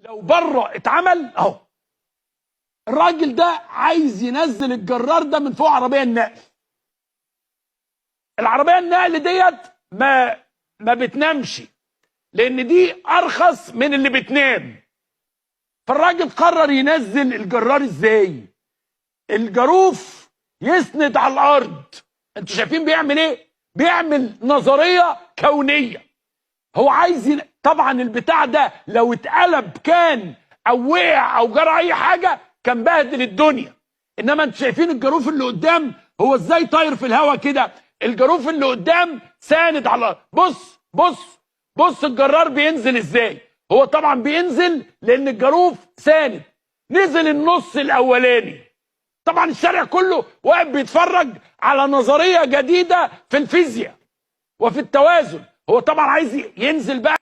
لو بره اتعمل اهو. الراجل ده عايز ينزل الجرار ده من فوق عربية النقل. العربية النقل ديت ما بتنامش، لان دي ارخص من اللي بتنام. فالراجل قرر ينزل الجرار ازاي؟ الجاروف يسند على الارض. انتوا شايفين بيعمل ايه؟ بيعمل نظرية كونية. هو عايز طبعا البتاع ده لو اتقلب كان او وقع او جرى اي حاجة كان بهدل الدنيا. انما انتوا شايفين الجاروف اللي قدام هو ازاي طاير في الهوا كده؟ الجاروف اللي قدام ساند على الارض. بص بص بص الجرار بينزل ازاي. هو طبعا بينزل لان الجاروف ساند. نزل النص الاولاني. طبعا الشارع كله واقف بيتفرج على نظرية جديدة في الفيزياء وفي التوازن. هو طبعا عايز ينزل بقى.